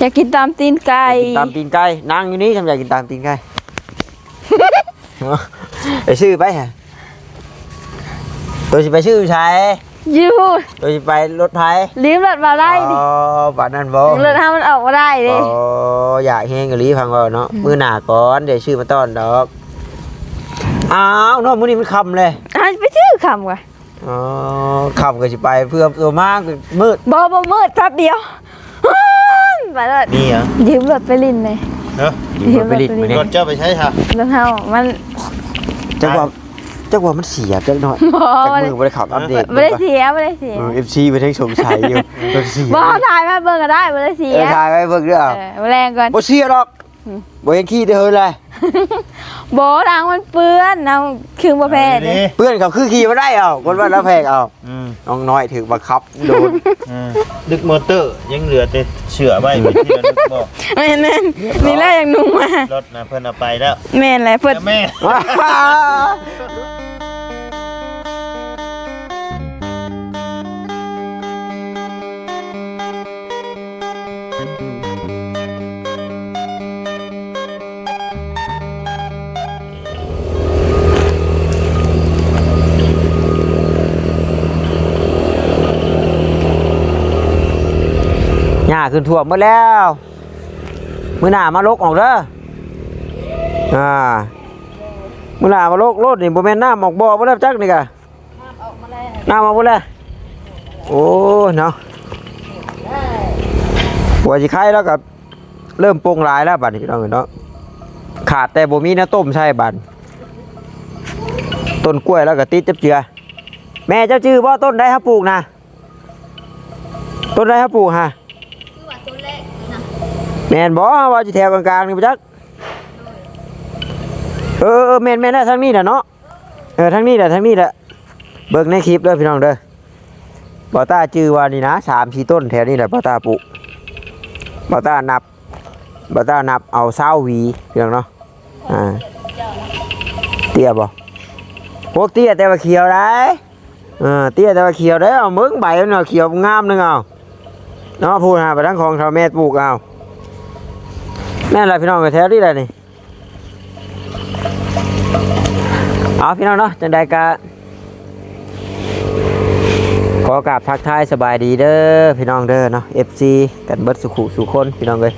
ຢາກກິນຕຳຕີນໄກ່ ຢາກກິນຕຳຕີນໄກ່. ນັ່ງຢູ່ນີ້ ຊ່ຳຢາກກິນຕຳຕີນໄກ່. ໄປຊື້ໄປຫະ. ໂຕຊິໄປຊື້ຢູ່ໃສ? ຢູ່ ໂຕຊິໄປລົດໃຜ? ລືມລົດບໍ່ໄດ້. ອໍ ປານນັ້ນບໍ່? ລົດເຮົາມັນອອກບໍ່ໄດ້ເດ້. ອໍ ຢາກແຮງອີ່ຫຼີ ຟັງເວົ້າເນາະ. ອືມ ມື້ໜ້າກ່ອນ ດຽວຊື້ມາຕ້ອນດອກ. ອ້າວເນາະ ມື້ນີ້ມັນຄ່ຳເລີຍ. ອ້າວ ໄປຊື້ຄ່ຳກະ. ອໍ ຄ່ຳກໍຊິໄປ ເພື່ອຕົວມາກໍມືດ. ບໍ່ ບໍ່ມືດ ແປັບດຽວ ໄປເລີຍ. ມີຫຍັງ? ຢືມລົດໄປຫຼິ້ນແດ່. ຮະ? ຢືມລົດໄປຫຼິ້ນມື້ນີ້. ລົດເຈົ້າໄປໃສຫະ? ລົດເຮົາມັນ ຈັກວ່າ ຈັກວ່າມັນເສຍຈັກໜ້ອຍ. ບໍ່ ຈັກມື້ບໍ່ໄດ້ເຂົ້າອັບເດດ. ບໍ່ໄດ້ເສຍ ບໍ່ໄດ້ເສຍ. ເອີ ເອັຟຊີ ເພິ່ນຍັງສົງໄສຢູ່ ລົດເສຍ. ບໍ່ ຖ່າຍມາເບິ່ງກໍໄດ້ ບໍ່ໄດ້ເສຍ. ເອີ ຖ່າຍໄວ້ເບິ່ງເດີ. ເອີ ມື້ແລງກ່ອນ. ບໍ່ເສຍດອກ. ອືມ ບໍ່ເຫັນຂີ່ແຕ່ເຫິນເລີຍ. ບໍ່ ທາງມັນເປື້ອນ ເອົາ ຄືບໍ່ແພ້ເດ້. ເປື້ອນເຂົາຄືຂີ່ບໍ່ໄດ້ເອົາ ຄົນວ່າລາວແພງເອົາ. ອືມ ນ້ອງນ້ອຍຖືກບັງຄັບໂດນ. ອືມ ດຶກມໍເຕີ ຍັງເຫຼືອແຕ່ເຊືອກໄວ້ ເປັນທີ່ລະລຶກບໍ່? ແມ່ນໆ ນີ້ແຫຼະ ຢາກນຸ່ງມາ. ລົດນະເພິ່ນເອົາໄປແລ້ວ. ແມ່ນແຫຼະ ເພິ່ນ ແມ່. ຫຍ້າຂຶ້ນຖ້ວມໝົດແລ້ວ. ມື້ໜ້າມາລົກອອກເດີ. ອ່າ ມື້ໜ້າມາລົກໂລດນີ້. ບໍ່ແມ່ນນ້ຳອອກບໍ່ບໍ່ແລ້ວຈັກນີ້ກະ. ນ້ຳອອກໝົດແລ້ວ ນ້ຳອອກໝົດແລ້ວ. ໂອ້ຍເນາະ ກວ່າຊິໄຄແລ້ວກໍເລີ່ມປົ່ງຫຼາຍແລ້ວບາດນີ້ ພີ່ນ້ອງເອີຍເນາະ. ຂາດແຕ່ບໍ່ມີແນວຕົ້ມໃສ່ບາດ. ຕົ້ນກ້ວຍແລ້ວກໍຕິດຈັບເຈືອ. ແມ່ເຈົ້າຈື່ບໍ່ ຕົ້ນໃດເຮົາປູກນະ? ຕົ້ນໃດເຮົາປູກຫະ? ຄືວ່າຕົ້ນແລກນະ. ແມ່ນບໍ່? ເຮົາວ່າຢູ່ແຖວກາງໆນີ້ບໍ່ຈັກ. ເອີໆ ແມ່ນໆ ແລ້ວ ທາງນີ້ແຫຼະເນາະ. ເອີ ທາງນີ້ແຫຼະ ທາງນີ້ແຫຼະ. ເບິ່ງໃນຄລິບເດີພີ່ນ້ອງເດີ. ບ່າວຕ້າຈື່ວ່ານີ້ນະ ສາມສີ່ຕົ້ນແຖວນີ້ແຫຼະ ບ່າວຕ້າປູກ. ບ່າວຕ້ານັບ ບ່າວຕ້ານັບເອົາຊາວຫວີ ພີ່ນ້ອງເນາະ. ອ່າ ເຕ້ຍບໍ່? ພວກເຕ້ຍແຕ່ວ່າຂຽວໄດ໋. ເອີ ເຕ້ຍແຕ່ວ່າຂຽວເດີ. ເອົາເບິ່ງໃບມັນເນາະ ຂຽວງາມໜຶ່ງເອົາເນາະ. ພູ້ນຫາໄປທາງຂອງເຖົ້າແມ່ປູກເອົາ. ແມ່ນລະພີ່ນ້ອງ ແຖວນີ້ແຫຼະນີ້. ເອົາ ພີ່ນ້ອງເນາະ ຈັ່ງໃດກະຂໍກາບທັກທາຍສະບາຍດີເດີພີ່ນ້ອງເດີເນາະ ເອັຟຊີ ກັນເບິດສູ່ຄູ່ສູ່ຄົນ ພີ່ນ້ອງເອີຍ.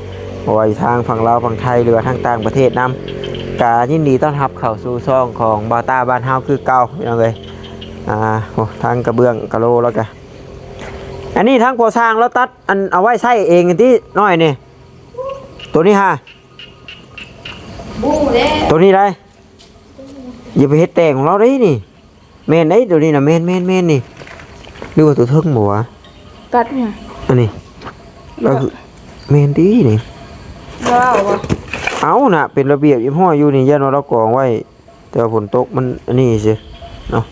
ບໍ່ວ່າຢູ່ທາງຝັ່ງລາວ ຝັ່ງໄທ ຫຼືວ່າທາງຕ່າງປະເທດນຳ ກະຍິນດີຕ້ອນຮັບເຂົ້າສູ່ຊ່ອງຂອງບ່າວຕ້າບ້ານເຮົາຄືເກົ່າ ພີ່ນ້ອງເອີຍ. ອ່າ ໂອ້ ທາງກະເບື້ອງກະໂລແລ້ວກະ ອັນນີ້ທາງພໍ່ຊ່າງລາວຕັດ ອັນ ເອົາໄວ້ໃຊ້ເອງຕິ ນ້ອຍນີ້ ໂຕນີ້ຫາ ບູແລ້ວ ໂຕນີ້ໄດ໋. ຢ່າໄປເຮັດແຕ່ງຂອງລາວເດ້ນີ້. ແມ່ນໄດ໋ ໂຕນີ້ນະ ແມ່ນໆໆ ນີ້. ຫຼືວ່າໂຕເທິງບໍ່ວະ? ຕັດຫຍັງ? ອັນນີ້ ກໍຄື ແມ່ນຕິນີ້. ບໍ່ເອົາບໍ່? ເອົານະ ເປັນລະບຽບຮຽບຮ້ອຍຢູ່ນີ້. ຢ້ານວ່າລາວກອງໄວ້ ແຕ່ວ່າຝົນຕົກມັນອັນນີ້ຊື່ເນາະ.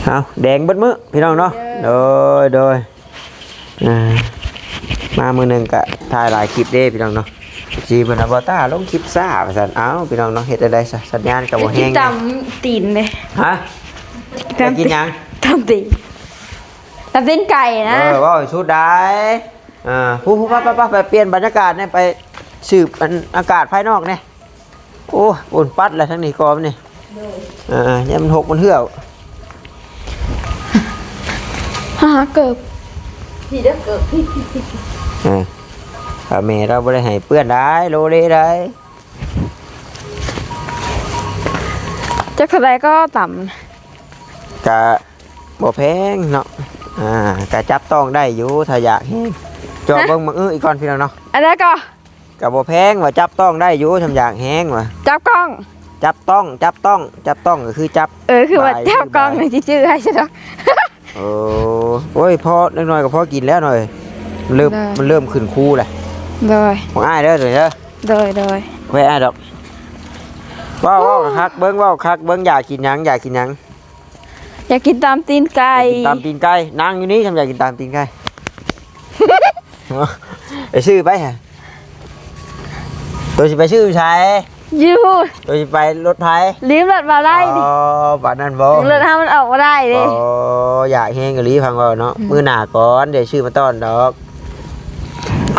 ເອົາ ແດງເບິດມື້ພີ່ນ້ອງເນາະ. ເອີ ໂດຍ ໂດຍ. ອ່າ ມາມື້ໜຶ່ງກະຖ່າຍຫຼາຍຄລິບເດ້ພີ່ນ້ອງເນາະ. ເອັຟຊີ ເພິ່ນວ່າ ບໍ່ຕ້າລົງຄລິບຊ້າວ່າຊັ້ນ. ເອົ້າ ພີ່ນ້ອງເນາະ ເຮັດຈັ່ງໃດຊະ ສັນຍານກະບໍ່ແຮງ. ຕຳຕີນເດ້. ຮະ? ຕຳ ຢາກກິນຫຍັງ? ຕຳຕີນ ຕຳຕີນໄກ່ນະ. ເອີ ເວົ້າໃຫ້ສຸດໄດ໋. ອ່າ ຜູ້ໆ ໄປໆ ໄປປ່ຽນບັນຍາກາດແດ່ ໄປສືບອັນອາກາດພາຍນອກແດ່. ໂອ້ຍ ໂອນປັດແລ້ວທາງນີ້ກໍມັນນີ້. ໂດຍ ເອີ ຢ່າມັນຫົກມັນເຫື່ອວ. ຫາເກີບ ນີ້ເດີເກີບ. ເອີ ຖ້າແມ່ລາວບໍ່ໄດ້ໃຫ້ເປື້ອນໄດ໋ ໂລເລໄດ໋. ຈັກເທົ່າໃດກໍຕຳ? ກະບໍ່ແພງເນາະ. ອ່າ ກະຈັບຕ້ອງໄດ້ຢູ່ ຖ້າຢາກແຮງ. ຈອບເບິ່ງ ຫະ? ບັກອຶອີກກ່ອນ ພີ່ນ້ອງເນາະ. ອັນໃດກໍ ກະບໍ່ແພງວ່າ ຈັບຕ້ອງໄດ້ຢູ່ ຊ່ຳຢາກແຮງວ່າ. ຈັບກ້ອງ ຈັບຕ້ອງ ຈັບຕ້ອງ ຈັບຕ້ອງກໍຄືຈັບ. ເອີ ຄືວ່າຈັບກ້ອງນີ້ຊິຈື່ໃຫ້ຊະດອກ. ໂອ້ ໂອ້ຍ ພໍເລັກນ້ອຍກໍພໍກິນແລ້ວໜ້ອຍ. ເລີ່ມ ໂດຍ ມັນເລີ່ມຂຶ້ນຄູແລ້ວ. ໂດຍ ຂອງອ້າຍເດີ ໂດຍເດີ. ໂດຍ ໂດຍ ບໍ່ແມ່ນອ້າຍດອກ. ເວົ້າ ເວົ້າຄັກເບິ່ງ ເວົ້າຄັກເບິ່ງ ຢາກກິນຫຍັງ ຢາກກິນຫຍັງ? ຢາກກິນຕຳຕີນໄກ່ ຢາກກິນຕຳຕີນໄກ່. ນັ່ງຢູ່ນີ້ ຊ່ຳຢາກກິນຕຳຕີນໄກ່. ໄປຊື້ໄປຫະ. ໂຕຊິໄປຊື້ຢູ່ໃສ? ຢູ່ ໂຕຊິໄປລົດໃຜ? ລືມລົດບໍ່ໄດ້. ອໍ ປານນັ້ນບໍ່? ລົດເຮົາມັນອອກບໍ່ໄດ້ເດ້. ອໍ ຢາກແຮງອີ່ຫຼີ ຟັງເວົ້າເນາະ. ອືມ ມື້ໜ້າກ່ອນ ດຽວຊື້ມາຕ້ອນດອກ.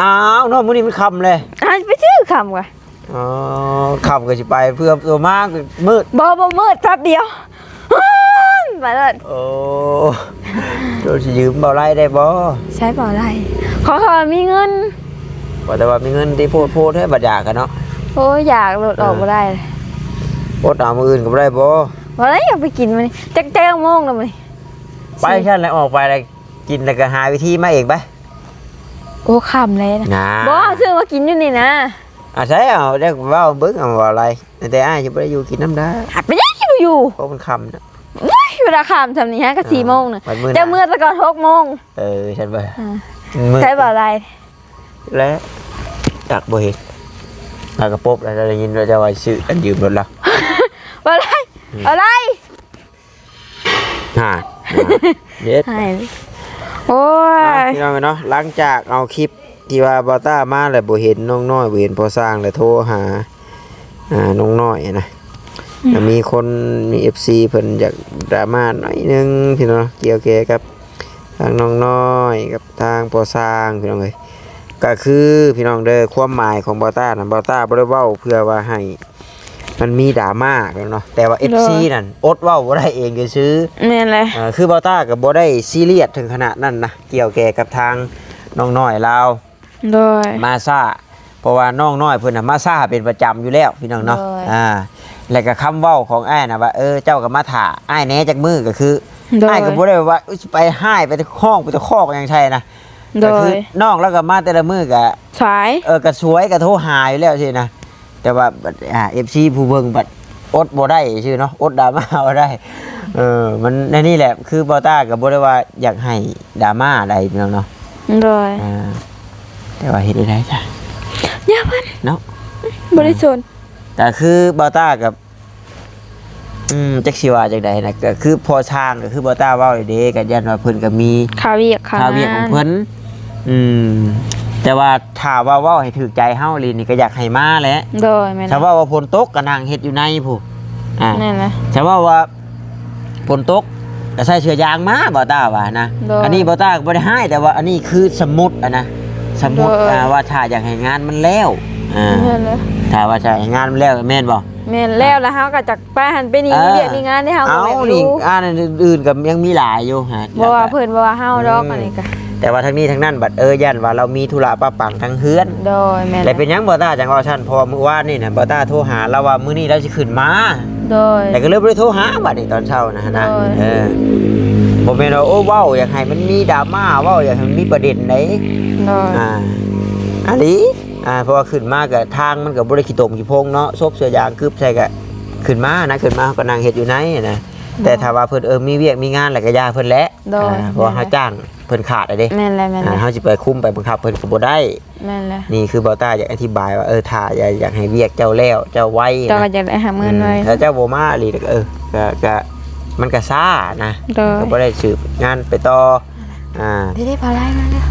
ອ້າວເນາະ ມື້ນີ້ມັນຄ່ຳແລ້ວ ອ້າວ ໄປຊື້ຄ່ຳກະ ອໍ ຄ່ຳກະຊິໄປ ເພື່ອຕົວມາກະມືດ ບໍ່ ບໍ່ມືດ ແປັບດຽວ ໄປເລີຍ ໂອ້ ໂຕຊິຢືມເບົາໄລໄດ້ບໍ່? ໃຊ້ເບົາໄລ ຂໍ ຂໍມີເງິນ ວ່າແຕ່ວ່າມີເງິນຕິ ໂພດໆ ແທ້ ບັດຢາກກະເນາະ ໂອ້ຍ ຢາກ ລົດອອກ ອ່າ ບໍ່ໄດ້ ອົດເອົາມື້ອື່ນກະບໍ່ໄດ້ບໍ່? ບໍ່ໄດ້ ຢາກໄປກິນມື້ນີ້ ຈັກ ຈັກໂມງແລ້ວມື້ນີ້ ໄປຊັ້ນແຫຼະ ອອກໄປແລ້ວ ກິນແລ້ວກະຫາວິທີມາເອງໄປ ໂອ້ ຄ່ຳແລ້ວນະ ບໍ່ ຊື້ມາກິນຢູ່ນີ້ນະ ອາໄສເອົາ ໄດ້ເວົ້າເບິ່ງ ເອົາເວົ້າໄລ ແຕ່ອ້າຍຊິບໍ່ໄດ້ຢູ່ກິນນຳດາ ຫາກໄປຍັງຊິບໍ່ຢູ່ ໂອ້ ມັນຄ່ຳນະ ໂອ້ຍ ເວລາຄ່ຳຊ່ຳນີ້ຫາກະສີ່ໂມງນະ ເຈົ້າເມືອແຕ່ກ່ອນຫົກໂມງ ເອີ ຊັ້ນບໍ່ ໃຊ້ເບົາໄລ ແລະ ຈັກບໍ່ເຫັນ ລາວກະປົບ ລາວໄດ້ຍິນວ່າເຈົ້າວ່າຊິຊື້ອັນຢືມລົດລາວ ເບົາໄລ ເບົາໄລ ຫາ ເດັດ ໂອ້ຍ ພີ່ນ້ອງເນາະ ຫຼັງຈາກເອົາຄລິບທີ່ວ່າບ່າວຕ້າມາແລ້ວບໍ່ເຫັນນ້ອງນ້ອຍ ບໍ່ເຫັນພໍ່ຊ່າງ ແລ້ວໂທຫາ ອ່າ ນ້ອງນ້ອຍນະ ກະມີຄົນ ມີເອັຟຊີເພິ່ນຢາກດຣາມາໜ້ອຍໜຶ່ງພີ່ນ້ອງ ກ່ຽວແກ່ກັບທາງນ້ອງນ້ອຍກັບທາງພໍ່ຊ່າງ ພີ່ນ້ອງເອີຍ ກະຄືພີ່ນ້ອງເດີ ຄວາມໝາຍຂອງບ່າວຕ້ານະ ບ່າວຕ້າບໍ່ໄດ້ເວົ້າເພື່ອວ່າໃຫ້ ມັນມີດຣາມາເນາະ ແຕ່ວ່າເອັຟຊີນັ້ນອົດເວົ້າບໍ່ໄດ້ເອງຊື່ໆ ແມ່ນແຫຼະ ເອີ ຄືບ່າວຕ້າກະບໍ່ໄດ້ຊີຣຽສເຖິງຂະໜາດນັ້ນນະ ກ່ຽວແກ່ກັບທາງນ້ອງນ້ອຍລາວ ໂດຍ ມາຊ້າ ເພາະວ່ານ້ອງນ້ອຍເພິ່ນນະມາຊ້າເປັນປະຈຳຢູ່ແລ້ວ ພີ່ນ້ອງເນາະ ໂດຍ ອ່າ ແລະກະຄຳເວົ້າຂອງອ້າຍນະວ່າ ເອີ ເຈົ້າກະມາຖ້າອ້າຍແດ່ຈັກມື້ ກະຄື ໂດຍ ອ້າຍກະບໍ່ໄດ້ວ່າ ເອີ ຊິໄປຮ້າຍ ໄປຕະຄອກ ໄປຕະຄອກຫຍັງໃສ່ນະ ໂດຍ ກະຄືນ້ອງລາວກະມາແຕ່ລະມື້ກະສາຍ ເອີ ກະສວຍ ກະໂທຫາຢູ່ແລ້ວຊີ້ນະ ແຕ່ວ່າ ອ່າ ເອັຟຊີຜູ້ເບິ່ງບັດອົດບໍ່ໄດ້ຊື່ເນາະ ອົດດຣາມາບໍ່ໄດ້ ເອີ ມັນແນວນີ້ແຫຼະ ຄືບ່າວຕ້າກະບໍ່ໄດ້ວ່າຢາກໃຫ້ດຣາມາໃດພີ່ນ້ອງເນາະ ໂດຍ ອ່າ ແຕ່ວ່າເຮັດໄດ້ຈ້ະ ຢ່າມັນເນາະ ບໍ່ໄດ້ສົນ ກະຄືບ່າວຕ້າກະ ອືມ ຈັກຊິວ່າຈັ່ງໃດນະ ກະຄືພໍ່ຊ່າງ ກະຄືບ່າວຕ້າເວົ້າເດ້ ກະຢ້ານວ່າເພິ່ນກະມີຄາວຽກ ຄາວຽກຂອງເພິ່ນ ອືມ ແຕ່ວ່າຖ້າວ່າເວົ້າໃຫ້ຖືກໃຈເຮົາອີ່ຫຼີນີ້ ກະຢາກໃຫ້ມາແຫຼະ ໂດຍ ແມ່ນ ຖ້າເວົ້າວ່າຝົນຕົກກະນັ່ງເຮັດຢູ່ໃນພຸ້ນ ອ່າ ແມ່ນແຫຼະ ຖ້າເວົ້າວ່າຝົນຕົກກະໃສ່ເສື້ອຢາງມາ ບ່າວຕ້າວ່ານະ ໂດຍ ອັນນີ້ບ່າວຕ້າກະບໍ່ໄດ້ຮ້າຍ ແຕ່ວ່າອັນນີ້ຄືສະມຸດຫັ້ນນະ ສະມຸດ ໂດຍ ອ່າ ວ່າຖ້າຢາກໃຫ້ງານມັນແລ້ວ ອ່າ ແມ່ນແຫຼະ ຖ້າວ່າຈະໃຫ້ງານມັນແລ້ວ ແມ່ນບໍ່? ແມ່ນແລ້ວ ອ່າ ລະເຮົາກະຈັກໄປຫັ້ນໄປນີ້ ເອີ ມີວຽກມີງານໃຫ້ເຮົາ ເອົ້າ ກະແມ່ນຢູ່ ນີ້ ອັນອື່ນກະຍັງມີຫຼາຍຢູ່ ບໍ່ວ່າເພິ່ນບໍ່ວ່າເຮົາດອກ ອືມ ອັນນີ້ກະ ແຕ່ວ່າທັງນີ້ທັງນັ້ນບັດ ເອີ ຢ້ານວ່າລາວມີທຸລະປະປັງທາງເຮືອນ ໂດຍ ແມ່ນ ແລະເປັນຫຍັງບ່າວຕ້າຈັ່ງເວົ້າຊັ້ນ ເພາະວ່າມື້ວານນີ້ນະ ບ່າວຕ້າໂທຫາລາວວ່າ ມື້ນີ້ລາວຊິຂຶ້ນມາ ໂດຍ ແລະກະເລີຍບໍ່ໄດ້ໂທຫາບັດນີ້ຕອນເຊົ້ານະຫັ້ນນະ ໂດຍ ເອີ ບໍ່ແມ່ນວ່າ ໂອ້ ເວົ້າຢາກໃຫ້ມັນມີດຣາມາ ເວົ້າຢາກໃຫ້ມັນມີປະເດັນໃດ ໂດຍ ອ່າ ອີ່ຫຼີ ອ່າ ເພາະວ່າຂຶ້ນມາກະທາງມັນກະບໍ່ໄດ້ຂີ້ຕົມຂີ້ໂພງເນາະ ສົບເສື້ອຢາງກຶບໃສ່ກະຂຶ້ນມານະ ຂຶ້ນມາເຮົາກະນັ່ງເຮັດຢູ່ໃນຫັ້ນນະ ແຕ່ຖ້າວ່າເພິ່ນ ເອີ ມີວຽກມີງານແລ້ວກະຢ່າເພິ່ນແຫຼະ ໂດຍ ອ່າ ເພາະວ່າເຮົາຈ້າງເພິ່ນຂາດແລ້ວເດ້ ແມ່ນແຫຼະ ແມ່ນແຫຼະ ອ່າ ເຮົາຊິໄປຄຸມໄປບັງຄັບເພິ່ນກະບໍ່ໄດ້ ແມ່ນແຫຼະ ນີ້ຄືບ່າວຕ້າຢາກອະທິບາຍວ່າ ເອີ ຖ້າຢາກໃຫ້ວຽກເຈົ້າແລ້ວ ເຈົ້າໄວ ເຈົ້າກະຢາກໄດ້ຫາເງິນໄວ ອືມ ຖ້າເຈົ້າບໍ່ມາອີ່ຫຼີກະ ເອີ ກະ ກະ ມັນກະຊ້ານະ ໂດຍ ກະບໍ່ໄດ້ສືບງານໄປຕໍ່ ອ່າ ເດ້ໆ ເບົາໄລມາແລ້ວ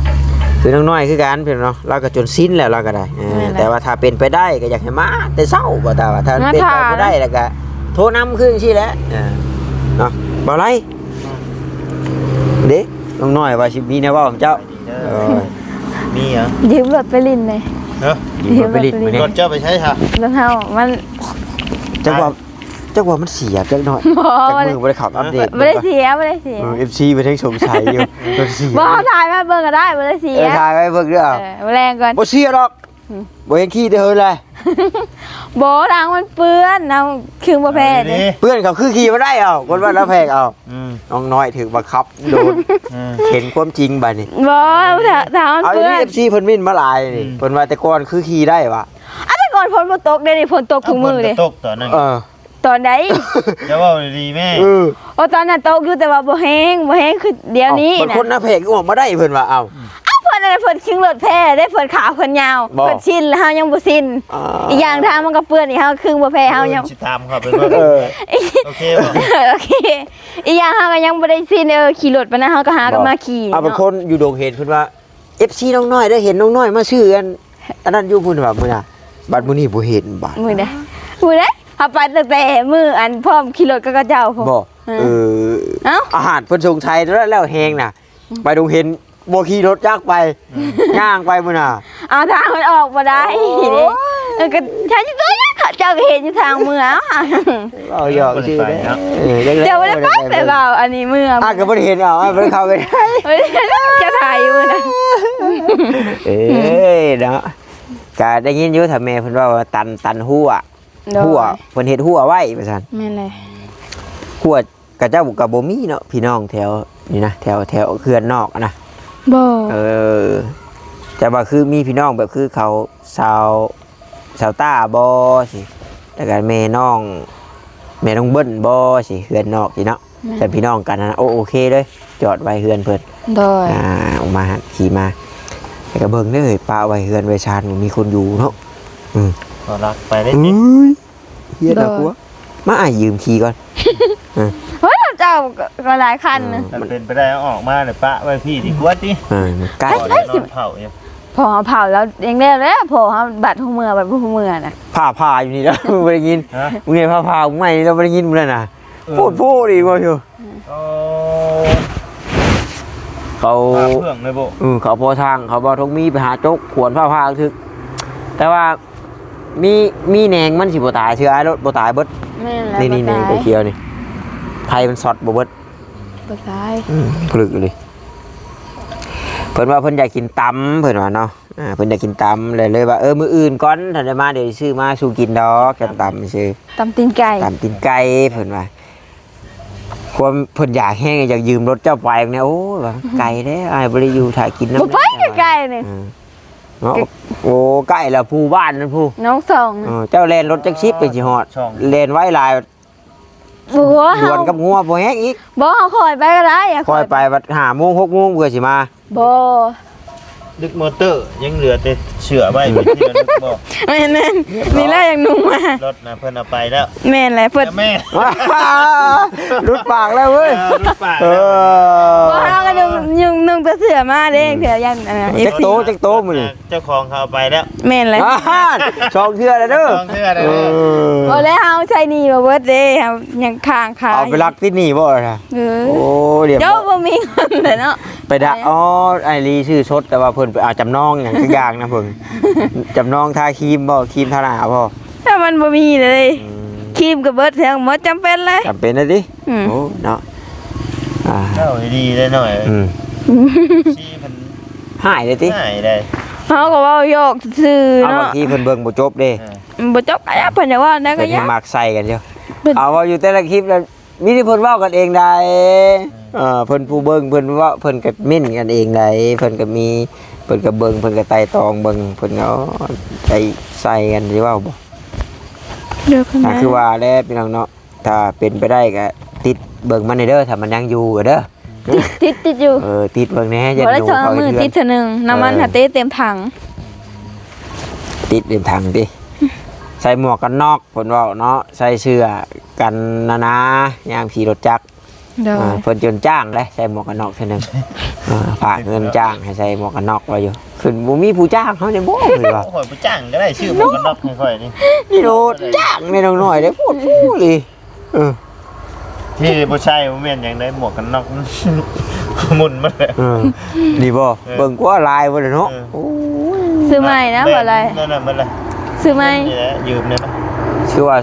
ຄືນ້ອງນ້ອຍຄືກັນພີ່ນ້ອງເນາະ ລາວກະຈົນຊິນແລ້ວ ລາວກະໄດ້ ເອີ ແມ່ນແຫຼະ ແຕ່ວ່າຖ້າເປັນໄປໄດ້ກະຢາກໃຫ້ມາແຕ່ເຊົ້າ ບໍ່ ແຕ່ວ່າຖ້າມັນເປັນໄປບໍ່ໄດ້ແລ້ວກະໂທນຳຄືຊີ້ແຫຼະ ເອີ ເນາະ ເບົາໄລ ເດ້ ນ້ອງນ້ອຍວ່າຊິມີແນວເວົ້ານຳເຈົ້າ ເອີ ມີຫຍັງ? ຢືມລົດໄປຫຼິ້ນແດ່ ຮະ? ຢືມລົດໄປຫຼິ້ນມື້ນີ້ ລົດເຈົ້າໄປໃສຊະ? ລົດເຮົາ ມັນ ຈັກວ່າ ຈັກວ່າມັນເສຍຈັກໜ້ອຍ ບໍ່ ຈັກມື້ບໍ່ໄດ້ເຂົ້າອັບເດດ ບໍ່ໄດ້ເສຍ ບໍ່ໄດ້ເສຍ ເອີ ເອັຟຊີເພິ່ນຍັງສົງໄສຢູ່ ລົດເສຍ ບໍ່ ເຮົາຖ່າຍມາເບິ່ງກະໄດ້ ບໍ່ໄດ້ເສຍ ເອີ ຖ່າຍໄວ້ເບິ່ງເດີ ເອີ ມາແລງກ່ອນ ບໍ່ເສຍດອກ ອືມ ບໍ່ເຫັນຂີ່ແຕ່ເຫີນແລະ ບໍ່ ທາງມັນເປື້ອນ ເຮົາຄືບໍ່ແພ້ເດ້ ເປື້ອນເຂົາຄືຂີ່ບໍ່ໄດ້ເອົາ ຄົນວ່າລາວແພກເອົາ ອືມ ນ້ອງນ້ອຍຖືກບັງຄັບໂດນ ອືມ ເຫັນຄວາມຈິງບາດນີ້ ບໍ່ ທາງ ທາງມັນເປື້ອນ ເອົາ ເອັຟຊີເພິ່ນມິ້ນມາຫຼາຍນີ້ ອືມ ເພິ່ນວ່າແຕ່ກ່ອນຄືຂີ່ໄດ້ຫວາ ອາ ແຕ່ກ່ອນຝົນບໍ່ຕົກ ດຽວນີ້ຝົນຕົກ ອ່ະ ຄູ່ມື້ເດ້ ຝົນກໍຕົກຕອນນັ້ນ ເອີ ຕອນໃດ? ຢ່າເວົ້າດີໆແມ່ ເອີ ໂອ ຕອນນັ້ນຕົກຢູ່ ແຕ່ວ່າບໍ່ແຮງ ບໍ່ແຮງຄືດຽວນີ້ນະ ເອົ້າ ຄົນໜ້າແພກອອກມາໄດ້ເພິ່ນວ່າ ເອົ້າ ເອົ້າ ເພິ່ນອັນນັ້ນ ເພິ່ນຂີ່ລົດແພ້ເດ້ ເພິ່ນຂາເພິ່ນຍາວ ບໍ່ ເພິ່ນຊິນ ແລ້ວເຮົາຍັງບໍ່ຊິນ ອ່າ ອີກຢ່າງທາງມັນກະເປື້ອນອີກ ເຮົາຄືບໍ່ແພ້ ເຮົາຍັງ ຊິຕາມເຂົາໄປເບິ່ງ ເອີ ໂອເຄບໍ່? ໂອເຄ ອີກຢ່າງເຮົາກະຍັງບໍ່ໄດ້ຊິນ ເອີ ຂີ່ລົດປານນັ້ນ ເຮົາກະຫາກະມາຂີ່ ເອົາ ເນາະ ບາງຄົນຢູ່ດົງເຫັນເພິ່ນວ່າ ເອັຟຊີນ້ອງນ້ອຍເດ້ ເຫັນນ້ອງນ້ອຍມາຊື້ອັນ ອັນນັ້ນຢູ່ພຸ້ນວ່າມື້ນະ ບັດມື້ນີ້ບໍ່ເຫັນ ບັດມື້ໃດ ມື້ໃດ ເຮົາໄປຕັ້ງແຕ່ມື້ອັນພ້ອມຂີ່ລົດກັບເຂົາເຈົ້າພຸ້ນ ບໍ່ ເອີ ເອີ ເອົ້າ ອາຫານເພິ່ນສົງໄສແລ້ວ ແລ້ວແຮງນະ ອືມ ໄປດົງເຫັນບໍ່ຂີ່ລົດຈັກໄປ ອືມ ຍ່າງໄປພຸ້ນນະ ເອົາທາງມັນອອກບໍ່ໄດ້ເດ້. ໂອ້ຍ ເອີ ກໍຖ້າຊິຕົວະເຂົາເຈົ້າກໍເຫັນຢູ່ທາງເມືອ. ເວົ້າຫຍອກຊື່ເດ້. ເອີ ເຈົ້າບໍ່ໄດ້ປັກແຕ່ເວົ້າອັນນີ້ເມືອ ອາ ກໍບໍ່ໄດ້ເຫັນ ເອົາ ບໍ່ໄດ້ເຂົ້າໄປໄດ້ ຈະຖ່າຍຢູ່ນະ. ເອີຍເນາະ ກະໄດ້ຍິນຢູ່ ຖ້າແມ່ເພິ່ນເວົ້າວ່າຕັນ ຕັນຮົ້ວ ໂດຍ ຮົ້ວ ເພິ່ນເຮັດຮົ້ວໄວ້ວ່າຊັ້ນ. ແມ່ນແຫຼະ ຮົ້ວ ຂະເຈົ້າກໍບໍ່ມີເນາະ ພີ່ນ້ອງແຖວນີ້ນະ ແຖວ ແຖວເຮືອນນອກນະ. ບໍ່ ເອີ ແຕ່ວ່າຄືມີພີ່ນ້ອງແບບຄືເຂົາ ຊາວ ຊາວຕ້າບໍ່ຊີ້ ແລ້ວກໍແມ່ນ້ອງ ແມ່ນ້ອງເບິ້ນບໍ່ຊີ້ ເຮືອນນອກນີ້ເນາະ. ແມ່ນ ແຕ່ພີ່ນ້ອງກັນນະ ໂອ ໂອເຄເລີຍ ຈອດໄວ້ເຮືອນເພິ່ນ. ໂດຍ ອ່າ ອອກມາ ຂີ່ມາ ແລ້ວກໍເບິ່ງເດີ ປະໄວ້ເຮືອນໄວ້ຊານ ບໍ່ມີຄົນຢູ່ເນາະ. ອືມ ກໍລັກໄປໄດ້ຕິ. ເອີຍ ເຮີດໜ້າກົວ. ມາ ອ້າຍຢືມຂີ່ກ່ອນ. ເອີ ໂອ້ຍ ເຈົ້າກໍຫຼາຍຄັນນະ. ເອີ ມັນເປັນໄປໄດ້ເອົາອອກມາແລ້ວປະໄວ້ພີ້ດີກວ່າຕິ. ເອີ ໃກ້ ນອນເຝົ້າຢູ່ ພໍເຮົາເຝົ້າແລ້ວຍັງແລ້ວແຫຼະ ພໍເຮົາບັດຮູ້ເມືອ ບັດບໍ່ຮູ້ເມືອນະ. ຟ້າຜ່າຢູ່ນີ້ແລ້ວ ບໍ່ໄດ້ຍິນ. ຮະ? ມື້ນີ້ຟ້າຜ່າໃໝ່ນີ້ ລາວບໍ່ໄດ້ຍິນມື້ນັ້ນນະ. ເອີ ໂພດໂພດອີກວ່າຢູ່. ໂອ້ ເຂົາ ພາເພື່ອງເລີຍບໍ່? ເອີ ເຂົາພໍຊ່າງ ເຂົາບໍ່ທົງມີໄປຫາຈົກຂວນຟ້າຜ່າຖືກ ແຕ່ວ່າມີ ມີແໜງມັນຊິບໍ່ຕາຍເທື່ອ ອ້າຍໂລດ ບໍ່ຕາຍເບິດ. ແມ່ນແລ້ວ ນີ້ ນີ້ ບໍ່ຕາຍ ແໜງຂຽວໆນີ້ ໄຟມັນຊັອດບໍ່ເບິດ ບໍ່ຕາຍ. ອືມ ລຶກອີ່ຫຼີ. ເພິ່ນວ່າເພິ່ນຢາກກິນຕຳ ເພິ່ນວ່າເນາະ. ອ່າ ເພິ່ນຢາກກິນຕຳ ເລີຍ ເລີຍວ່າ ເອີ ມື້ອື່ນກ່ອນ ຖ້າໄດ້ມາ ດຽວຊິຊື້ມາສູ່ກິນດອກ ຕຳ ຕຳຊື່ ຕຳຕີນໄກ່ ຕຳຕີນໄກ່ ເພິ່ນວ່າ. ຄວາມເພິ່ນຢາກແຮງ ຢາກຢືມລົດເຈົ້າໄປແນວ ໂອ້ຍ ວ່າໄກແທ້ ອ້າຍບໍ່ໄດ້ຢູ່ຖ້າກິນນຳ ບໍ່ໄປ ໄກໆນີ້. ເອີ ເນາະ ໂອ້ ໃກ້ລະພູ ບ້ານນັ້ນພູ ໜອງສອງ. ເອີ ເຈົ້າແລ່ນລົດຈັກສິບໄປຊິຮອດ ສອງ ແລ່ນໄວຫຼາຍ. ບໍ່ ດວນກັບງົວບໍ່ແຮງອີກ. ບໍ່ ຂ້ອຍໄປກໍໄດ້ ຂ້ອຍໄປບັດຫ້າໂມງ ຫົກໂມງເພື່ອຊິມາ. ບໍ່ ດຶກມໍເຕີ ຍັງເຫຼືອແຕ່ເສື້ອໄວ້ເປັນທີ່ລະລຶກບໍ່? ແມ່ນໆ ນີ້ແຫຼະຍັງນຸ່ງມາ ລົດນະເພິ່ນເອົາໄປແລ້ວ. ແມ່ນແຫຼະ ເພິ່ນ ແມ່ ຫຼຸດປາກແລ້ວເວີ້ຍ. ເອີ ຫຼຸດປາກ ເອີ ບໍ່ ເຮົາກໍນຸ່ງ ນຸ່ງ ນຸ່ງແຕ່ເສື້ອມາເດ້ ອືມ ເທື່ອຢ້ານ ອັນນັ້ນ ຈັກໂຕ ເອັຟຊີ ຈັກໂຕມື້ນີ້ ເຈົ້າຂອງເຂົາເອົາໄປແລ້ວ. ແມ່ນແຫຼະ ສອງເທື່ອແລ້ວເດີ ສອງເທື່ອແລ້ວເດີ. ເອີ ບໍ່ແລ້ວ ເຮົາໃຊ້ໜີ້ບໍ່ເບິດເດ້ ເຮົາຍັງຄ້າງຄາ ເອົາໄປລັກຕິດໜີ້ບໍ່ລະ? ເອີ ໂອ້ ດຽວ ເຈົ້າບໍ່ມີເງິນແຫຼະເນາະ ໄປດະ. ອໍ ອ້າຍລີຊື້ສົດ ແຕ່ວ່າເພິ່ນໄປເອົາຈຳນອງຫຍັງຈັກຢ່າງນະເພິ່ນ ຈຳນອງທາຄຣີມບໍ່ ຄຣີມທາໜ້າບໍ່? ຖ້າມັນບໍ່ມີເລີຍ ອືມ ຄຣີມກໍເບິດ ແທ້ງໝົດ ຈຳເປັນເລີຍ ຈຳເປັນເລີຍຕິ. ອືມ ໂອ້ ເນາະ ອ່າ ເວົ້າດີໆເດ້ໜ້ອຍ. ອືມ ຊີເພິ່ນຮ້າຍເດ້ຕິ ຮ້າຍເດ້. ເຮົາກໍເວົ້າຫຍອກຊື່ໆ ເນາະ ບາງທີເພິ່ນເບິ່ງບໍ່ຈົບເດ້. ເອີ ອືມ ບໍ່ຈົບກໍຢ່າ ເພິ່ນຢາກເວົ້າແນວໃດກໍຢ່າ ເພິ່ນມັກໃສ່ກັນຢູ່ ເພິ່ນ ເອົາ ເວົ້າຢູ່ແຕ່ລະຄລິບນະ ມີແຕ່ເພິ່ນເວົ້າກັນເອງໃດ໋. ເອີ ເອີ ເພິ່ນຜູ້ເບິ່ງ ເພິ່ນເວົ້າ ເພິ່ນກໍເມ້ນກັນເອງໃດ໋ ເພິ່ນກໍມີ ເພິ່ນກໍເບິ່ງ ເພິ່ນກໍໄຕ່ຕອງເບິ່ງ ເພິ່ນກໍໃສ່ ໃສ່ກັນ ຊິເວົ້າບໍ່? ເດີ ຄືວ່າແຫຼະພີ່ນ້ອງເນາະ ຖ້າເປັນໄປໄດ້ກໍຕິດເບິ່ງມັນແດ່ເດີ ຖ້າມັນຍັງຢູ່ກໍເດີ. ຕິດ ຕິດ ຕິດຢູ່ ເອີ ຕິດເບິ່ງແດ່ ບໍ່ໄດ້ສອງມື້ຕິດເທື່ອໜຶ່ງ ນ້ຳມັນຫາເຕະເຕັມຖັງ ຕິດເຕັມຖັງຕິ. ໃສ່ໝວກກັນນັອກ ເພິ່ນເວົ້າເນາະ ໃສ່ເສື້ອກັນໜາໆ ຍາມຂີ່ລົດຈັກ. ໂດຍ ອ່າ ເພິ່ນຈົນຈ້າງເດ້ ໃສ່ໝວກກັນນັອກເທື່ອໜຶ່ງ ອ່າ ຝາກເງິນຈ້າງໃຫ້ໃສ່ໝວກກັນນັອກໄວ້ຢູ່ ຄືບໍ່ມີຜູ້ຈ້າງເຮົານີ້ບໍ່ ເພິ່ນວ່າ. ໂອ້ຍ ບໍ່ຈ້າງກໍໄດ້ ຊື້ໝວກກັນນັອກໃຫ້ຂ້ອຍນີ້ ນີ້ໂລດຈ້າງແມ່ນ້ອງນ້ອຍເດ້ ໂພດໂພເລີຍ. ເອີ ທີ່ບໍ່ໃສ່ບໍ່ແມ່ນຫຍັງໃດ ໝວກກັນນັອກ ໝຸ່ນມາແລ້ວ. ເອີ ນີ້ບໍ່ ເອີ ເບິ່ງກວ່າລາຍບໍ່ເນາະ. ເອີ ໂອ້ຍ ຊື້ໃໝ່ນະ ບໍ່ລາຍ ນັ້ນນະ ມັນລະ ຊື້ໃໝ່ ນີ້ແຫຼະ ຢືມແດ່ ຄືວ່າ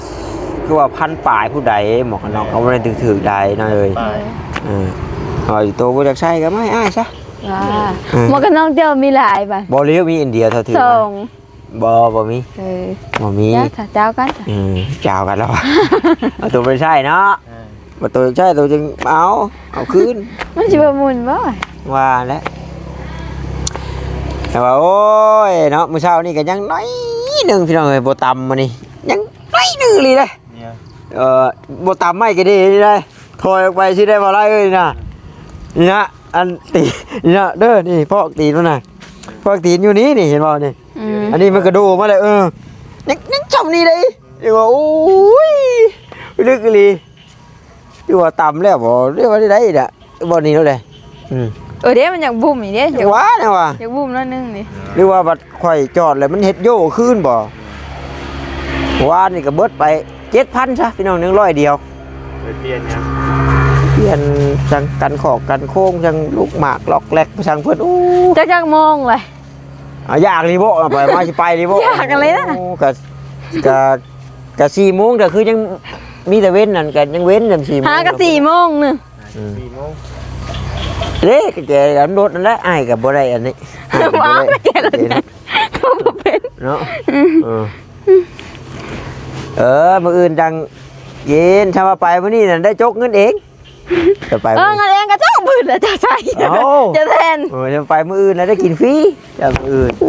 ຄືວ່າພັນປາຍຜູ້ໃດ ໝວກກັນນັອກ ເອີ ເຂົາບໍ່ໄດ້ຖືກໆໃດເນາະເອີຍ. ເອີ ເອີ ເອົາໂຕບໍ່ຢາກໃສ່ກໍມາໃຫ້ອ້າຍຊະ. ອ່າ ເອີ ໝວກກັນນັອກເຈົ້າມີຫຼາຍບາດ ບໍ່ເລີຍ ມີອັນດຽວເທົ່າຖື ສອງ ບໍ່ ບໍ່ມີ ເອີ ບໍ່ມີ ເຈົ້າ ເຈົ້າກັນ ເອີ ເຈົ້າກັນແລ້ວ ເອົາໂຕໄປໃຊ້ເນາະ. ເອີ ບໍ່ໂຕໃຊ້ໂຕຈຶ່ງເອົາ ເອົາຄືນ ມັນຊິບໍ່ໝຸ່ນບໍ່ ວ່າແຫຼະ. ແຕ່ວ່າ ໂອ້ຍ ເນາະ ມື້ເຊົ້ານີ້ກໍຍັງໜ້ອຍໜຶ່ງ ພີ່ນ້ອງເອີຍ ບໍ່ຕຳມື້ນີ້ ຍັງໜ້ອຍໜຶ່ງອີ່ຫຼີເດ້. ເອີ ບໍ່ຕຳໄມ້ກໍດີນີ້ໄດ໋ ຖອຍອອກໄປຊິໄດ້ບໍ່ຫຼາຍເອີຍນະ ນີ້ນະ ອັນຕີນນີ້ນະເດີ ນີ້ພອກຕີນມັນນະ ພອກຕີນຢູ່ນີ້ ນີ້ເຫັນບໍ່ນີ້? ອືມ ອັນນີ້ມັນກະໂດດມາແລ້ວ ເອີ ຍັງ ຍັງຊ່ຳນີ້ໄດ໋ ຍັງວ່າ ໂອ້ຍ ລຶກອີ່ຫຼີ ຫຼືວ່າຕຳແລ້ວບໍ່ ຫຼືວ່າໄດ້ໄດ໋ນະ ບໍ່ນີ້ໂລດເດ້. ອືມ ເອີເດ້ ມັນຢາກບຸ້ມນີ້ເດ້ ຢາກ ວ່າແນວວ່າ ຢາກບຸ້ມໜ້ອຍໜຶ່ງນີ້ ຫຼືວ່າບັດຂ້ອຍຈອດແລ້ວມັນເຮັດໂຢຄືນບໍ່? ວານນີ້ກໍເບິດໄປເຈັດພັນຊະ ພີ່ນ້ອງ ຍັງຮ້ອຍດຽວ ໄປປ່ຽນຫຍັງ? ປ່ຽນສັງກັນຂອກກັນໂຄ້ງ ສັງລູກໝາກລັອກແລັກ ສັງເພິ່ນ ໂອ້ ຈັກ ຈັກໂມງເລີຍ? ອ່າ ຢາກນີ້ບໍ່? ໄປມາຊິໄປນີ້ບໍ່? ຢາກອັນໃດນະ? ໂອ້ ກະ ກະ ກະສີ່ໂມງ ກະຄືຍັງມີແຕ່ເວັນນັ້ນ ກະຍັງເວັນນຳສີ່ໂມງ ຫາກະສີ່ໂມງໜຶ່ງ ອືມ ສີ່ໂມງ ເດ້ ກະແຈກັນລົດນັ້ນແຫຼະ ອ້າຍກະບໍ່ໄດ້ອັນນີ້ ອ້າຍກະບໍ່ໄດ້ ແຈລົດ ກະບໍ່ເປັນເນາະ ອືມ ເອີ ເອີ ມື້ອື່ນຈັ່ງກິນ ຖ້າວ່າໄປມື້ນີ້ນັ້ນໄດ້ຈົກເງິນເອງ ຈະໄປ ເອີ ມື້ອື່ນ ເງິນເອງກະເຈົ້າບືດລະ ເຈົ້າໃຊ້ ເອົ້າ ເຈົ້າແທນ ເອີ ຈະໄປມື້ອື່ນລະໄດ້ກິນຟຣີ ຈະມື້ອື່ນ ອໍ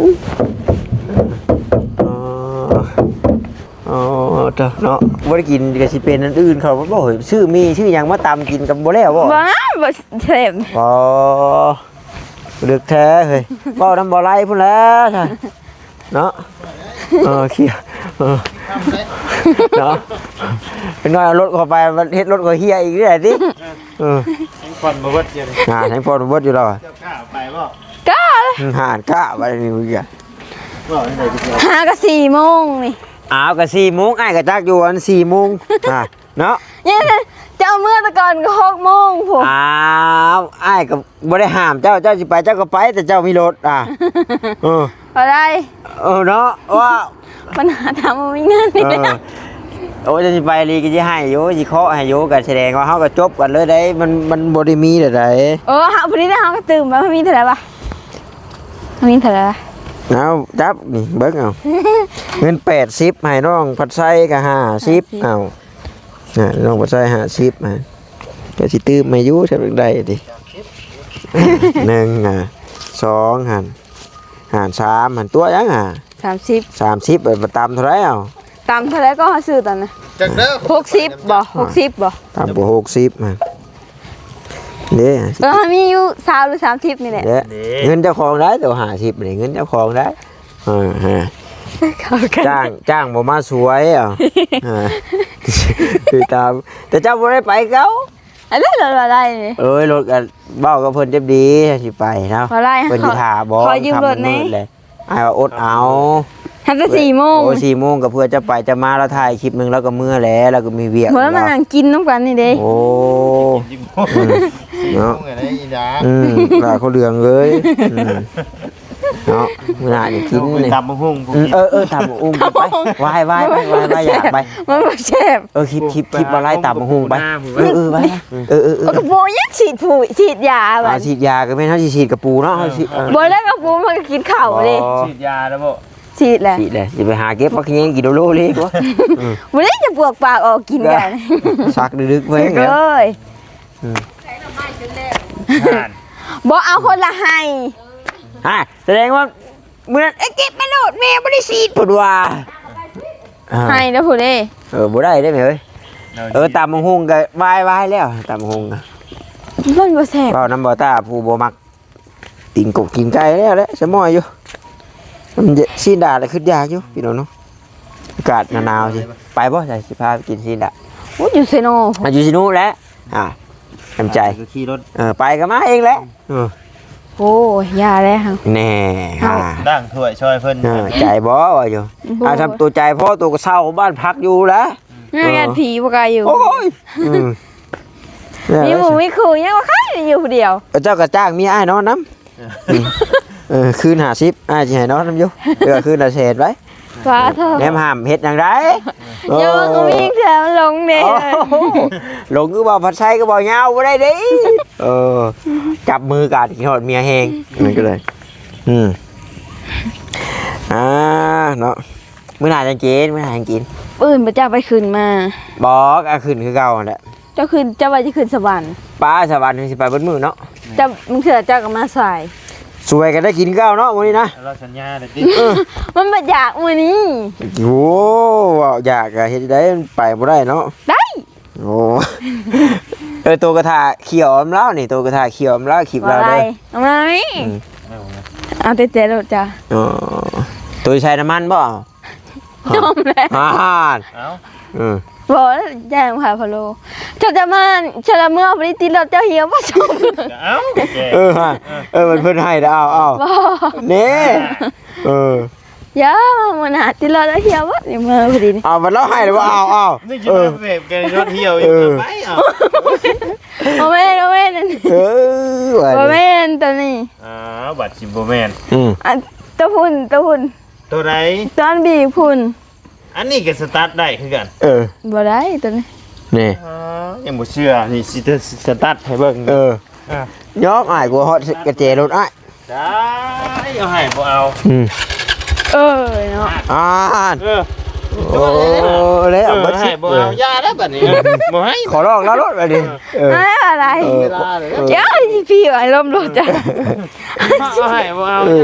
ອໍ ເນາະ ບໍ່ໄດ້ກິນກະຊິເປັນອັນອື່ນເຂົາບໍ່ ຊື້ໝີ່ຊື້ຫຍັງມາຕຳກິນກະບໍ່ແລ້ວບໍ່? ບໍ່ ບໍ່ແຊບ ອໍ ເລິກແທ້ເຮີ້ຍ ເວົ້ານຳບໍ່ໄລ່ພຸ້ນແຫຼະ ເນາະ ເອີ ເຄຍ ເອີ ເນາະ ເປັນໜ້ອຍເອົາລົດເຂົ້າໄປ ມັນເຮັດລົດເຂົາເຮ່ຍອີກນີ້ແຫຼະຕິ ເອີ ຍັງຜ່ອນບໍ່ເບິດຢູ່ນີ້ ອ່າ ຍັງຜ່ອນບໍ່ເບິດຢູ່ດອກ ເຈົ້າກ້າໄປບໍ່? ກ້າ ຫານກ້າໄປນີ້ ເວົ້າຈັ່ງໃດ ຫາກະສີ່ໂມງນີ້ ອ້າວ ກະສີ່ໂມງ ອ້າຍກະຈັກຢູ່ອັນສີ່ໂມງ ອ່າ ເນາະ ເຈົ້າເມືອແຕ່ກ່ອນກະຫົກໂມງພຸ້ນ ອ້າວ ອ້າຍກະບໍ່ໄດ້ຫ້າມເຈົ້າ ເຈົ້າຊິໄປເຈົ້າກະໄປ ແຕ່ເຈົ້າມີລົດ ອ່າ ເອີ ບໍ່ໄດ້ ເອີ ເນາະ ວ່າ ບັນຫາຖາມວ່າມີເງິນນີ້ ເອີ ໂອ້ ເຈົ້າຊິໄປອີ່ຫຼີກະຊິໃຫ້ຢູ່ ຊິເຄາະໃຫ້ຢູ່ ກະສະແດງວ່າເຮົາກະຈົບກັນເລີຍໄດ໋ ມັນ ມັນບໍ່ໄດ້ມີແນວໃດ ເອີ ເຮົາ ພໍດີເຮົາກະຕື່ມວ່າມີເທົ່າໃດວະ ມີເທົ່າໃດວະ ເອົາ ຈັບນີ້ເບິ່ງເອົາ ເງິນແປດສິບ ໃຫ້ນ້ອງພັດໄຊກະຫ້າສິບ ຫ້າສິບ ເອົາ ອ່າ ນ້ອງບໍ່ໃສ່ຫ້າສິບ ອ່າ ກະຊິຕື່ມໃຫ້ຢູ່ ຈະໄດ້ຕິ ໜຶ່ງ ອ່າ ສອງ ຫັ້ນ ຫານສາມ ຫັ້ນ ຕົວະຫຍັງ ອ່າ ສາມສິບ ສາມສິບ ໄປຕຳເທົ່າໃດ ເອົາ ຕຳເທົ່າໃດກະ ເຮົາຊື້ຕອນນັ້ນ ຈັກເດີ ຫົກສິບບໍ່ ຫົກສິບບໍ່ ຕຳກະຫົກສິບ ຫັ້ນ ເດ້ ເອີ ມີຢູ່ຊາວຫຼືສາມສິບນີ້ແຫຼະ ເດ້ ເງິນເຈົ້າຂອງໄດ໋ ໂຕຫ້າສິບນີ້ ເງິນເຈົ້າຂອງໄດ໋. ເອີ ຮະ ເຂົ້າກັນ ຈ້າງ ຈ້າງບໍ່ມາສວຍ ເອົາ ເອີ ຄືຕາມ ແຕ່ເຈົ້າບໍ່ໄດ້ໄປເຂົາ ອັນນັ້ນລະວ່າໄດ້ນີ້ ເອີຍ ລົດກະເວົ້າກັບເພິ່ນຈັບດີ ຊິໄປເນາະ ບໍ່ໄດ້ ເພິ່ນຊິຖ້າບໍ່ ຂໍຢືມລົດແດ່ ຄ່ຳມືດແຫຼະ ອ້າຍວ່າອົດເອົາ ທັນແຕ່ສີ່ໂມງ ໂອ້ ສີ່ໂມງກະເພື່ອຈະໄປຈະມາ ລາວຖ່າຍຄລິບໜຶ່ງລາວກະເມືອແຫຼະ ລາວກະມີວຽກ ບໍ່ ມານັ່ງກິນນຳກັນນີ້ເດ້ ໂອ້ ອືມ ເນາະ ອືມ ລາເຂົ້າເຫຼືອງເລີຍ ອືມ ເນາະ ມື້ໜ້ານີ້ກິນນີ້ ຕຳບັກຫຸ່ງ ອືມ ເອີ ເອີ ຕຳບັກຫຸ່ງ ໄປ ວາຍ ວາຍ ໄປ ວາຍ ວາຍ ຢາກໄປ ມັນບໍ່ແຊບ ເອີ ຄລິບ ຄລິບ ຄລິບ ເອົາໄວ້ຕຳບັກຫຸ່ງໄປ ເອີ ເອີ ວາຍ ເອີ ເອີ ເອີ ກະບໍ່ຢາກສີດຜຸ ສີດຢາ ອ່າ ສີດຢາກະແມ່ນ ເຮົາຊິສີດກະປູເນາະ ເຮົາຊິ ເອີ ບໍ່ແລ້ວກະປູມັນກະກິນເຂົ້າເດ້ ສີດຢາແລ້ວບໍ່? ສີດແຫຼະ ສີດແຫຼະ ຊິໄປຫາເກັບຜັກຂະແຍງກິນໂລໆເລີຍ ອືມ ບໍ່ໄດ້ ຈະປວກປາກອອກກິນກັນ ຊັກດຶກໆໄວ້ ໂອ້ຍ ອືມ ບໍ່ເອົາຄົນລະໄຮ່ ຮະ ສະແດງວ່າ ມື້ນັ້ນ ເອີ ເກັບມາໂລດ ແມ່ບໍ່ໄດ້ສີດ ເພິ່ນວ່າ ອ່າ ໃຫ້ເດີຜູ້ເດ້ ເອີ ບໍ່ໄດ້ເດ້ແມ່ເອີຍ ເອີ ຕຳບັກຫຸ່ງກະວາຍ ວາຍແລ້ວ ຕຳບັກຫຸ່ງກະ ມັນບໍ່ແຊບ ເວົ້ານຳບໍ່ຕາ ຜູ້ບໍ່ມັກ ຕີນກົບຕີນໄກ່ແລ້ວແຫຼະ ສະໝໍ້ຢູ່ ມັນຊີ້ນດາດລະຄຶດຢາກຢູ່ ພີ່ນ້ອງເນາະ ອາກາດໜາວໆຊິ ໄປບໍ່ ໃສ ຊິພາໄປກິນຊີ້ນດາດ ໂອ້ຍ ຢູ່ເຊໂນ ອ່າ ຢູ່ເຊໂນແຫຼະ ອ່າ ນ້ຳໃຈ ໄປກະຂີ່ລົດ ເອີ ໄປກະມາເອງແຫຼະ ເອີ ໂອ້ຍ ຢ່າແລ້ວ ແນ່ ອ່າ ລ້າງຖ້ວຍຊ່ອຍເພິ່ນ ເອີ ໃຈບໍ່ວ່າຢູ່ ບໍ່ ອ່າ ທຳໂຕໃຈພໍ ໂຕກະເຊົ່າບ້ານພັກຢູ່ແຫຼະ ງານ ເອີ ງານຜີບໍ່ກະຢູ່ ໂອ້ຍ ອືມ ມີໝູ່ມີຄູ່ຍັງວ່າໃຄຢູ່ຜູ້ດຽວ ເຈົ້າກະຈ້າງເມຍອ້າຍນອນນຳ ເອີ ຄືນຫ້າສິບ ອ້າຍຊິໃຫ້ນອນນຳຢູ່ ເຫຼືອຄືນລະແສນໄປ ສາທຸ ແນມຫ້າມເຮັດຫຍັງໄດ້ ຢ່າວ່າກະມີເທື່ອມັນຫຼົງເດ້ ໂອ້ໂຫ ຫຼົງຄືວ່າຜັດໄຊກະບໍ່ຍາວບໍ່ໄດ້ເດ້ ເອີ ຈັບມືກັນ ຄິດຮອດເມຍແຮງ ນັ້ນກະເລີຍ ອືມ ອ່າ ເນາະ ມື້ໜ້າຈັ່ງກິນ ມື້ໜ້າຈັ່ງກິນ ມື້ອື່ນບໍ່ຈັກໄປຂຶ້ນມາ ບໍ່ ກະຂຶ້ນຄືເກົ່າຫັ້ນແຫຼະ ເຈົ້າຂຶ້ນ ເຈົ້າວ່າຈະຂຶ້ນສະຫວັນ ປ້າ ສະຫວັນຊິໄປເບິດມື້ເນາະ ເຈົ້າ ບາງເທື່ອເຈົ້າກະມາສາຍ ສວຍກະໄດ້ກິນຄືເກົ່າເນາະມື້ນີ້ນະ ລາວສັນຍາແລ້ວຕິ ເອີ ມັນບໍ່ຢາກມື້ນີ້ ໂອ້ ເວົ້າຢາກກະເຮັດໄດ້ ໄປບໍ່ໄດ້ເນາະ ໄດ້ ໂອ້ ເອີ ໂຕກະຖ້າຂຽວອຳລາວນີ້ ໂຕກະຖ້າຂຽວອຳລາວ ຄລິບລາວເດີ ເອົາມານີ້ ອືມ ເອົາແຕ່ແຈລົດຈ້າ ອໍ ໂຕໃສ່ນ້ຳມັນບໍ່? ຈົມແລ້ວ ອ່ານ ເອົ້າ ເອີ ບໍ່ ແຈ້ງພາພະໂລ ເຈົ້າຈະມາ ເຈົ້າລະເມືອ ພໍດີຕິດລົດເຈົ້າຫ່ຽວບໍ່ຊົມ ເອົ້າ ເອີ ເອີ ມັນເພິ່ນໃຫ້ແລ້ວ ເອົາ ເອົາ ບໍ່ ເນ່ ເອີ ຢ່າ ມື້ໜ້າຕິດລົດເຈົ້າຫ່ຽວບໍ່ ນີ້ເມືອພໍດີນີ້ ເອົາ ມັນເລົ່າໃຫ້ແລ້ວບໍ່ ເອົາ ເອົາ ນີ້ຊິມາແບບແກລົດຫ່ຽວຢູ່ ເອີ ໄປ ເອົາ ບໍ່ແມ່ນ ບໍ່ແມ່ນ ເອີ ບໍ່ແມ່ນໂຕນີ້ ອ້າວ ບັດຊິບໍ່ແມ່ນ ອືມ ອັນ ຕົວພຸ້ນ ຕົວພຸ້ນ ຕົວໃດ? ຕອນບີບພຸ້ນ. ອັນນີ້ກໍສະຕາດໄດ້ຄືກັນ. ເອີ ບໍ່ໄດ້ຕົວນີ້. ນີ້ ອໍ ຍັງບໍ່ເຊື່ອ ນີ້ຊິສະຕາດໃຫ້ເບິ່ງ. ເອີ ອ່າ ຍອມອ້າຍ ກວ່າຮອດກະແຈລົດອ້າຍ. ໄດ້ ເອົາໃຫ້ບໍ່ເອົາ. ອືມ ເອີເນາະ ອ່ານ ເອີ ໂອ້ ແລ້ວ ເອີ ບໍ່ໃຫ້ບໍ່ເອົາ ຢ່າແລ້ວບັດນີ້ ເອີ ບໍ່ໃຫ້ ຂໍຮ້ອງລາວໂລດບັດນີ້. ເອີ ເອີ ອາ ອາໄລ ເອີ ເວລາເລີຍ ເອີ ເຈົ້າຊິຜີໃຫ້ລົມລົດຈ້ະ ເອົາໃຫ້ບໍ່ເອົາ. ເອີ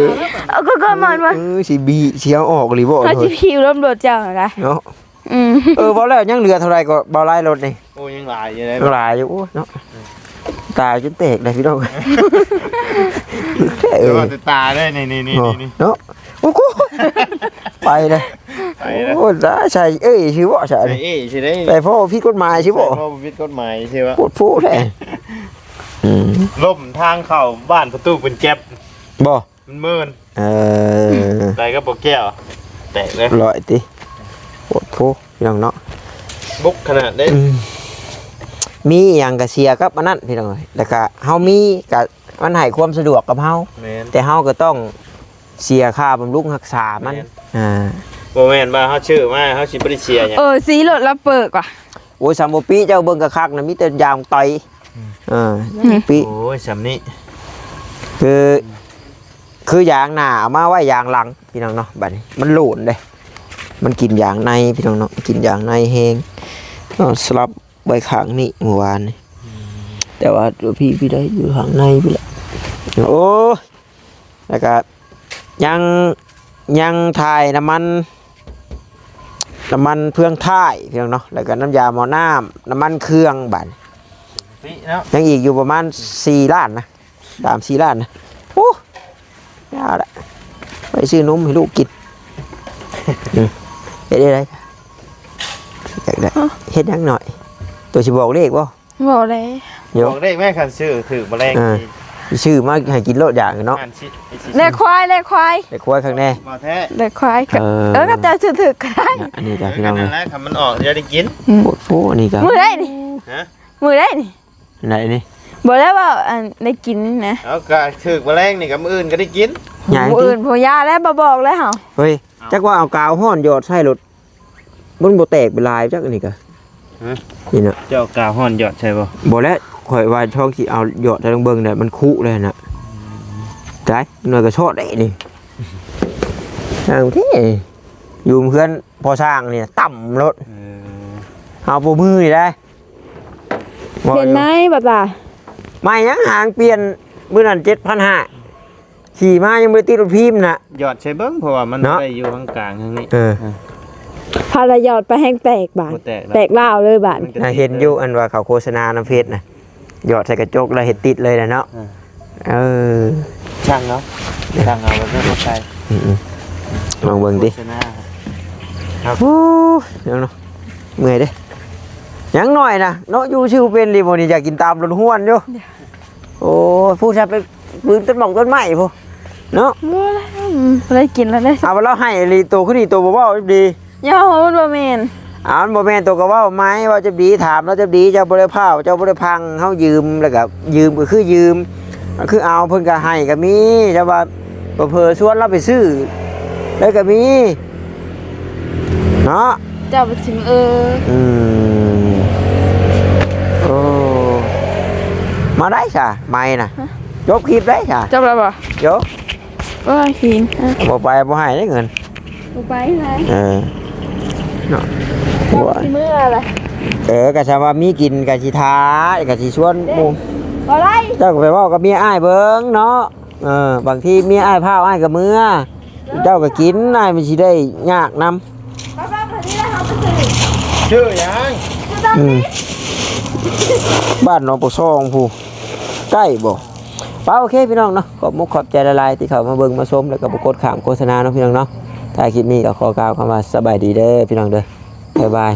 ເອົາກໍ ກໍມັນວ່າ ເອີ ຊິບີ ຊິເອົາອອກອີ່ຫຼີບໍ່ ເຮົາຊິຜີລົມລົດເຈົ້ານະເນາະ. ອືມ ເອີ ເວົ້າແລ້ວຍັງເຫຼືອເທົ່າໃດກໍບໍ່ຫຼາຍລົດນີ້? ໂອ້ ຍັງຫຼາຍຢູ່ເດ້ ຍັງຫຼາຍຢູ່. ໂອ້ຍເນາະ ຕາຈົນແຕກເດ້ພີ່ນ້ອງ. ເອີ ແຕ່ວ່າແຕ່ຕາເດ້ ນີ້ໆໆ ເນາະ. ໂອ້ໂຫ ໄປເດ້ ໄປເດ້. ໂອ້ ຕາຍ ໃສ່ເອີຍຊິບໍ່ ໃສ່ເອີຍຊິໄດ້ ໃສ່ພໍຜິດກົດໝາຍຊິບໍ່ ໃສ່ພໍຜິດກົດໝາຍຊິບໍ່. ໂພດໂພແທ້. ອືມ ລົ້ມທາງເຂົ້າບ້ານປະຕູເປັນແກັບບໍ່? ມັນເມີນ ເອີ ໄປກັບບໍ່ແກ້ວ ແຕກເລີຍ ລອຍຕິ. ໂພດໂພພີ່ນ້ອງເນາະ ບຸກຂະໜາດເດ້. ອືມ ມີອີ່ຫຍັງກະເສຍກັບອັນນັ້ນພີ່ນ້ອງເອີຍ. ແລ້ວກະເຮົາມີກະມັນໃຫ້ຄວາມສະດວກກັບເຮົາ. ແມ່ນ ແຕ່ເຮົາກໍຕ້ອງເສຍຄ່າບຳລຸງຮັກສາມັນ. ແມ່ນ ອ່າ ບໍ່ແມ່ນວ່າເຮົາຊື້ມາເຮົາຊິບໍ່ໄດ້ເສຍຫຍັງ. ເອີ ສີລົດລະເປີກວ່າ. ໂອ້ຍ ສຳບໍ່ປີ ເຈົ້າເບິ່ງຄັກໆນະ ມີແຕ່ຢາງໄຕ. ອືມ ເອີ ປີ ໂອ້ຍ ສຳນີ້ ຄື ຄືຢາງໜ້າເອົາມາໄວ້ຢາງຫຼັງພີ່ນ້ອງເນາະ. ບັດນີ້ມັນໂຫຼນເດ້ ມັນກິນຢາງໃນພີ່ນ້ອງເນາະ ກິນຢາງໃນແຮງ. ເນາະ ສະຫຼັບໄວ້ຂ້າງນີ້ມື້ວານນີ້. ອືມ ແຕ່ວ່າຕົວພີ້ ພີ້ໄດ້ຢູ່ຂ້າງໃນພີ້ລະ. ໂອ້ຍ ແລ້ວກະຍັງ ຍັງຖ່າຍນ້ຳມັນ ນ້ຳມັນເຟືອງທ້າຍພີ່ນ້ອງເນາະ ແລ້ວກໍນ້ຳຢາໝໍ້ນ້ຳ ນ້ຳມັນເຄື່ອງ. ບາດນີ້ເນາະ ຍັງອີກຢູ່ປະມານສີ່ລ້ານນະ ສາມສີ່ລ້ານນະ. ໂອ້ ຍາວລະ ໄປຊື້ນົມໃຫ້ລູກກິນ. ອືມ ເຮັດໄດ້ ຢາກໄດ້ ຮະ ເຮັດຫຍັງໜ້ອຍ? ໂຕຊິບອກເລກບໍ່? ບໍ່ເດ້ ບອກເດ້ແມ່ ຄັນຊື້ຖືກມາແລງ ອ່າ ຊິຊື້ມາໃຫ້ກິນໂລດ ຢາກເນາະ. ແລກຄວາຍ ແລກຄວາຍ ແລກຄວາຍຄັກແນ່ ບໍ່ແທ້ ແລກຄວາຍ. ເອີ ເອີ ກໍເຈົ້າຊື້ຖືກກໍໄດ້. ອັນນີ້ກໍພີ່ນ້ອງ ເອີ ນັ້ນແຫຼະ ຄັນມັນອອກຈະໄດ້ກິນ. ອືມ ໂອ້ໂຫ ອັນນີ້ກໍ ມື້ໃດນີ້? ຮະ ມື້ໃດນີ້? ໄດ້ນີ້ ບໍ່ໄດ້ວ່າ ອັນ ໄດ້ກິນນະ. ເອົາ ກໍຖືກມາແລງນີ້ ກໍມື້ອື່ນກໍໄດ້ກິນ. ມື້ອື່ນພຸ້ນ ຢ່າແລ້ວ ບໍ່ບອກແລ້ວເຮົາ. ເຮີ້ຍ ຈັກວ່າເອົາກາວຮ້ອນຢອດໃສ່ໂລດ ມັນບໍ່ແຕກເປັນລາຍຈັກ ອັນນີ້ກະ. ຮະ ນີ້ນະ ເຈົ້າເອົາກາວຮ້ອນຢອດໃສ່ບໍ່? ບໍ່ແຫຼະ ຂ້ອຍວ່າຊ່ອງຊິເອົາຢອດໃສ່ລອງເບິ່ງແຫຼະ ມັນຄຸແລ້ວນະ. ຕາຍ ໜ້ອຍກະຊອດໄດ້ນີ້ ຊ່າງແທ້ ຢູ່ເຮືອນພໍ່ຊ່າງນີ້ຕຳໂລດ. ເອີ ເອົາໂປມືນີ້ໄດ້ ປ່ຽນໃໝ່ບໍ່ຕາ? ໃໝ່ຫຍັງ ຫາງປ່ຽນມື້ນັ້ນເຈັດພັນຫ້າ ຂີ່ມາຍັງບໍ່ໄດ້ຕິດລົດພີມນະ. ຢອດໃສ່ເບິ່ງ ເພາະວ່າມັນ ເນາະ ໄດ້ຢູ່ທາງກາງທາງນີ້. ເອີ ເອີ ພາລະຢອດໄປແຮງແຕກບາດ ບໍ່ແຕກດອກ ແຕກລາວເລີຍບາດ. ມັນຈະ ນະ ເຫັນຢູ່ ອັນວ່າເຂົາໂຄສະນານຳເຟສນະ ຢອດໃສ່ກະຈົກແລ້ວເຮັດຕິດເລີຍນະເນາະ. ເອີ ເອີ ຊ່າງເນາະ ຊ່າງເອົາແບບນັ້ນໃສ່. ອືມໆ ລອງເບິ່ງຕິ ໂຄສະນາ. ໂອ້ຍ ເນາະ ເມື່ອຍເດ້ ຍັງໜ້ອຍນະເນາະ. ຢູ່ຊື່ເປັນດີບໍ່ນີ້ ຢາກກິນຕາມລົດຫ້ວນຢູ່. ໂອ້ຍ ຜູ້ຊະໄປ ປືນຕົ້ນໝອກຕົ້ນໄມ້ພຸ້ນເນາະ. ບໍ່ແລ້ວ ບໍ່ໄດ້ກິນແລ້ວເດ້. ເອົາ ລາວໃຫ້ອີ່ຫຼີ ໂຕຄືນີ້ ໂຕບໍ່ເວົ້າດີ. ຢ່າ ມັນບໍ່ແມ່ນ. ເອົາ ມັນບໍ່ແມ່ນ ໂຕກໍເວົ້າໃໝ່ ເວົ້າຈັບດີ ຖາມລາວຈັບດີ. ເຈົ້າບໍ່ໄດ້ພ້າວ ເຈົ້າບໍ່ໄດ້ພັງ ເຮົາຢືມ ແລ້ວກໍຢືມກໍຄືຢືມ ຄືເອົາ ເພິ່ນກໍໃຫ້ກໍມີ. ແຕ່ວ່າເຜີໆຊວນລາວໄປຊື້ເລີຍກໍມີ ເນາະ. ເຈົ້າໄປຊິມ ເອີ ອືມ ໂອ້ ມາໄດ້ຊະ ໄມ້ນະ. ຮະ ຈົບຄລິບໄດ້ຊະ. ຈົບແລ້ວບໍ່? ຈົບ. ໂອ້ຍ ຫີນ ບໍ່ໄປ ບໍ່ໃຫ້ເດ້ເງິນ. ບໍ່ໄປໃສ. ເອີ ເນາະ ຊິເມືອລະ. ເອີ ກະຊະວ່າມີກິນກະຊິຖ້າ ກະຊິຊວນໝູ່. ບໍ່ໄດ້ ເຈົ້າກໍໄປເວົ້າກັບເມຍອ້າຍເບິ່ງເນາະ. ເອີ ບາງທີເມຍອ້າຍພ້າວ ອ້າຍກໍເມືອ ເຈົ້າກໍກິນ ອ້າຍມັນຊິໄດ້ຍາກນຳ. ໄປໆ ໄປນີ້ແຫຼະ ເຮົາໄປຊື້ ຊື້ຫຍັງ? ຊື້ຕຳ ອືມ ນີ້ ບ້ານໜອງປາກຊ່ອງພຸ້ນ ໃກ້ບໍ່? ໄປ ໂອເຄພີ່ນ້ອງເນາະ ຂອບມຸກຂອບໃຈຫຼາຍໆ ທີ່ເຂົ້າມາເບິ່ງມາຊົມ ແລ້ວກໍບໍ່ກົດຂ້າມໂຄສະນາເນາະພີ່ນ້ອງເນາະ. ທ້າຍຄລິບນີ້ກໍຂໍກ່າວຄຳວ່າສະບາຍດີເດີພີ່ນ້ອງເດີ ບາຍບາຍ.